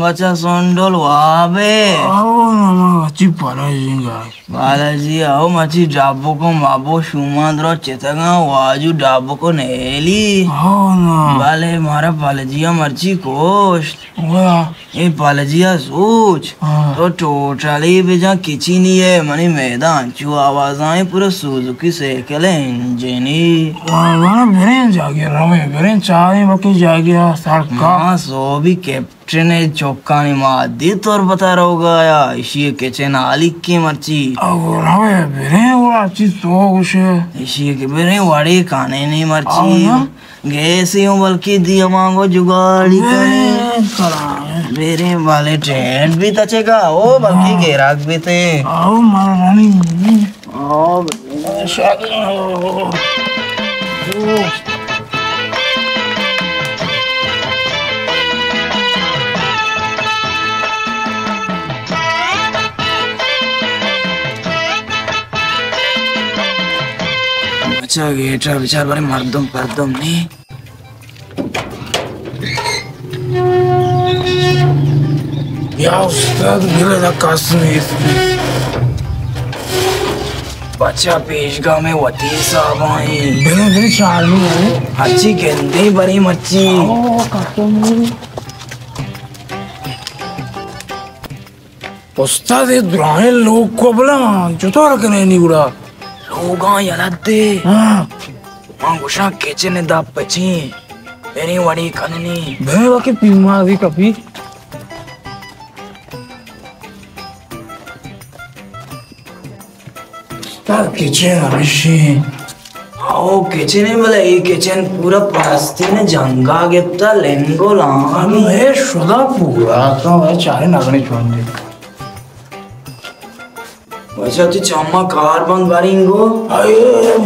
بچا سونڈل وابے۔ او نانا، اچی پالا جینگا۔ پالا جی، او مچی ڈابو کو مابو شومان درو چتگاں، واجو ڈابو کو نیلی۔ او نا۔ بالے مارا پالا جی مرچی کوشت۔ واہ۔ اے پالجیا سوچ، ہاں۔ تو ٹوٹلی بجا کچی نی ہے، منی میدان چو آوازاں پورا سوزوکی سائیکل انجنی۔ واہ، واہ، بریں جاگے رویں، بریں چاریں بکی جاگے سڑکا۔ ہاں، سو بھی کیپٹن چوکانی ما دی تربتا روگا یا، اشی کچن آلی کی مرچی۔ او رویں، بریں، وہ چیز تو گوشے۔ اشی کے بریں، وڑے کانے نی مرچی۔ او نا۔ گیس یوں بلکہ دی ہمانگو جگاڑی کنیں۔ کرا۔ میرے والے ٹینٹ بھی تچے گا، او بلکہ ہاں۔ گیراک بھی تے۔ آؤ مارانی۔ آؤ۔ اچھا، گیٹا بچار بارے مردم پردم نہیں۔ یا استاد، میرے دا کس نیست۔ بچہ پیشگاہ میں وتی صاحب آئیں۔ بلے، بلے، چارمی آئیں۔ اچھی گندی بری مچھی۔ او، کتو۔ استاد، اے درائیں لوگ کو بلا چطور کنے نی گڑا؟ لوگاں یلہ دے۔ ہاں۔ من گوشاں کچن دپ پچیں۔ بریں وڑی کننی۔ بے وقت پیمازی کپی۔ استاد، کچن ہمیشی۔ او کچن ہے، بلے اے کچن پورا پلستین جنگا گپتا، لنگو لانگی۔ اے شدا پورا، تو اے چارے نگنے چوندے۔ بچہ، تو چما کار بند بارینگو۔ اے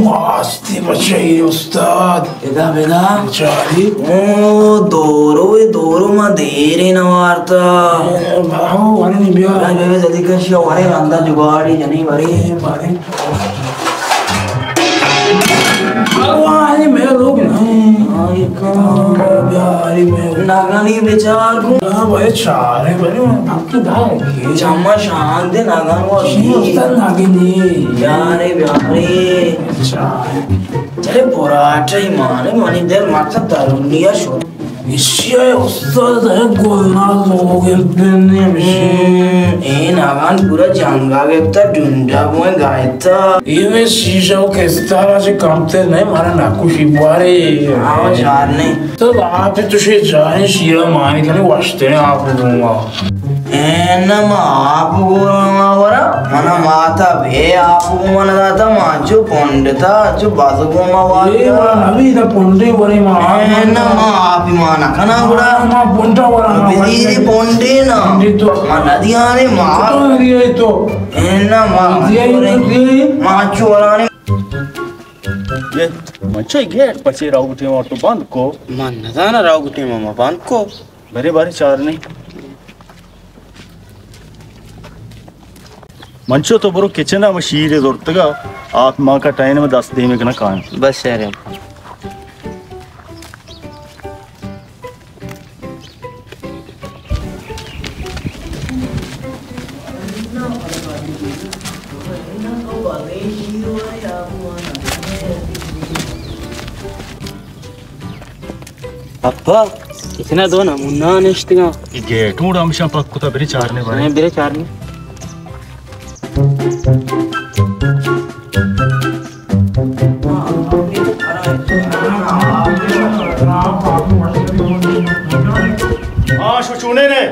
ماستی بچہ، اے استاد۔ ادا بدا۔ چاری۔ او دورو، اے دورو ما دیرے نوارتا۔ اے باہو، ورنی بیا۔ بیا، بیا، جلدی کشی، ورے رندا جگاڑی جنی ورے۔ اے بارے۔ بھگوان، اے مئے لوگ نہ ایں۔ آئی کن۔ بیا، اے مئے۔ نگنی بچار کو۔ ہاں بھائی، چارے بھائی، ہم تو دار۔ چما شان دے نگن و شی استاد نگنی۔ بیارے، بیارے۔ چارے۔ چلے پراٹھا ہی مانے، منی دل مت درونیا شد۔ ایشی ءَ استاد ءَ گلناز لوگ ءَ بنی مشی۔ ہم، اے ناگان پورا جنگا گپتا، ڈنڈا بوئیں گائتا۔ اے میں شیشہ و کستارا چہ کمتر نہیں، مارا نکوشی بارے۔ آو چار نہیں۔ تو آپ تو شے جائیں شیرا مانی کنے وشتے آپ گونگا۔ اے نہ ما آپ گورا ورا، منا ماتا بے آپ گو منا داتا، ما چو پنڈتا، چو باز گو ما اے واتا۔ وا نبی دا پنڈے ورے ما۔ اے نہ ما آپ ما نہ کنا گڑا۔ ما پنڈا ورا ما بزیری پنڈے نا۔ پنڈے تو۔ ما ندیانے ما۔ تو ندیے تو۔ اے نہ ما۔ ندیے تو دے۔ ما چو ورانے۔ اے من چو گیٹ پچے راو گٹے ما تو بند کو۔ من نزانا راو گٹے ما بند کو۔ برے بارے چار نہیں۔ منچو تو برو کچن ءَ، ما شیر زرتگا، آپ ما کا ٹائم دست دیمے کنا کائیں۔ بس شہر۔ اپا، اتنا دو نمونہ نشتگاں۔ اے گیٹ وڑ ہمشاں پک کتا، برے چارنے بارے۔ ہاں، برے چارنے۔ ہاں، شو چونے نے۔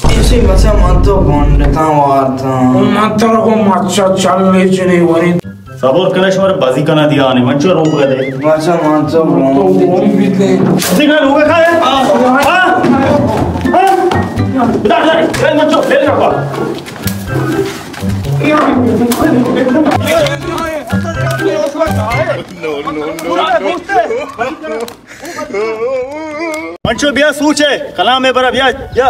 ایشی بچا من تو گونڈتاں وارتاں۔ او من ترا گو مچا چل لے چنے وری۔ صبر کنے شمار بازی کنا دیا آنے، من چو روپ گدے۔ بچا من تو تو گونڈ۔ گونڈ بیتے۔ دیکھا لوگا کھائے؟ ہاں۔ ہاں۔ ہاں۔ بتا، بتا، بتا، من چو لے رہا۔ منچو بیا سوچے، کلام ہے برا بیا، بیا۔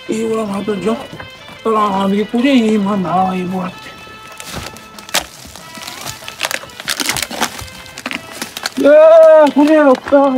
اے وڑا ما تو جو، کلام آدگی پوجے، اے ما نا، اے وڑا۔ اے، کجا استاد؟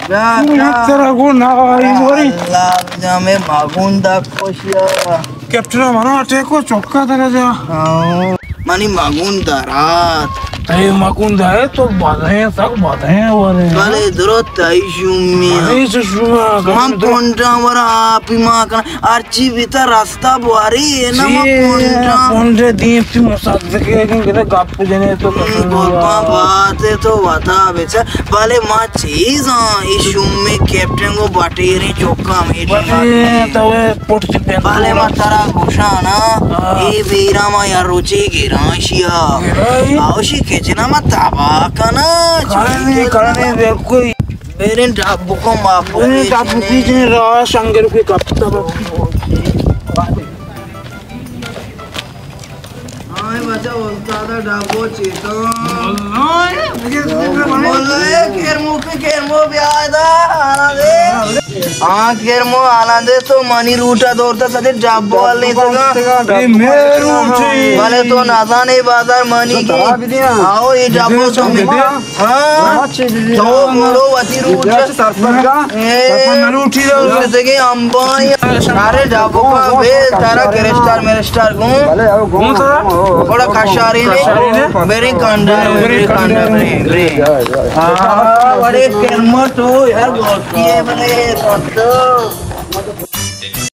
بیا، بیا۔ ترا گو نہ آئی وری۔ اللہ، بیا میں ماگون دا خوشیا۔ کیپٹن منا ٹیکو چوکا ترا جا۔ ہاں۔ منی ماگون دا رات۔ تئی ماگون دا ہے تو بدیں، سک بدیں ورے۔ بلے درست تئی شومی۔ اے چو شوما، من درست۔ کنڈا ورا آپی ما کنا۔ ہرچی بیتا راستا بواری ہے نا، ما جی، کنڈا۔ کنڈے دیم تی مصدقی ہے کہ کدے گپ جنے تو اے قسم قربان ہوا۔ بات ہے تو وتا بچا۔ بلے ما چیز ہاں، ای شومی کیپٹن کو بٹیریں چوکا ہمیشہ بلے تو اے پٹ چی پہن بلے ما ترا گوشانا، ہاں۔ اے بیرا ما یا روچی گران شیا۔ گران؟ آوشی کچنا ما تباہ کنا، کنے، چی کنے، بالکل۔ برین ڈب بکن ما برین ڈب بکن جن را شنگر کوئی کپتا۔ ہاں، بچا استاد ڈبو چیتو۔ واللہ، کرمو کے کرمو بیا دا، آنا دے۔ ہاں، کرمو آنا دے تو منی روٹا دورتا سدے ڈبو والے تو۔ اے مے روٹی۔ بلے تو نازانے بازار منی کے۔ آؤ، اے ڈبو تو ملے۔ ہاں؟ تو برو وتی روچ۔ اے، سرپد نہ لوٹی رو۔ دگے امبانی۔ ارے ڈبو کا بے تارا کرسٹر مرسٹر گوں۔ گوں ترا؟ بڑا کشاری نے۔ برے کانڈا، برے کانڈا، برے، برے۔ ہاں، بڑے کرمو تو یار بہت کیے بلے تو۔